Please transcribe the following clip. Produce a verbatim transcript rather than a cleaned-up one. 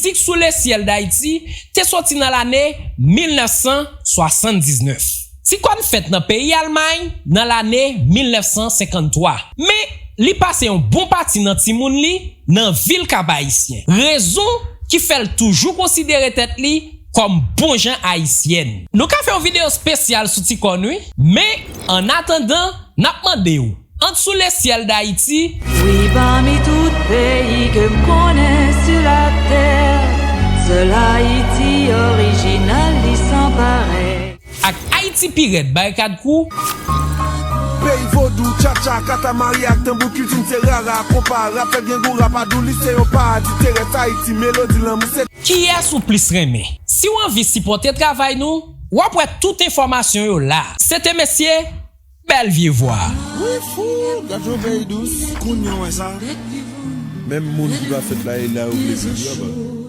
Mizik sou lesyèl Dayiti te soti nan lane mil nèf san swasanndiznèf. Ti Kòn fèt nan peyi Almay nan lane mil nèf san senkanntwa. Men, li pase yon bon pati nan timoun li nan vil Kap Ayisyen. Rezon ki fè l toujou konsidere tèt li kòm bon jan Ayisyèn. Nou ka fè yon videyo espesyal sou Ti Kòn, wi. Men, annatandan, n ap mande w, ant sou lesyèl Dayiti, wi, pami tout peyi ke m konnen sou latè, sèl Ayiti orijinal li san parèy. Ak Ayiti pi rèd, Barikad Crew. Peyi vodou, tchatcha, katamari ak tanbou, kilti n se rara, konpa, rap fèt, gen gou, rapadou, li se yon paradi terès, Ayiti, melodi, lanmou, se Kiyès ou plis renmen? Si w anvi sipòte travay nou, w ap wè tout enfòmasyon yo la. Se te mesye, bèl vye vwa. Wi, fou, gad yon peyi dous. Kounye a w wè sa. Menm moun ki pa fèt la, e la yo vle viv yo.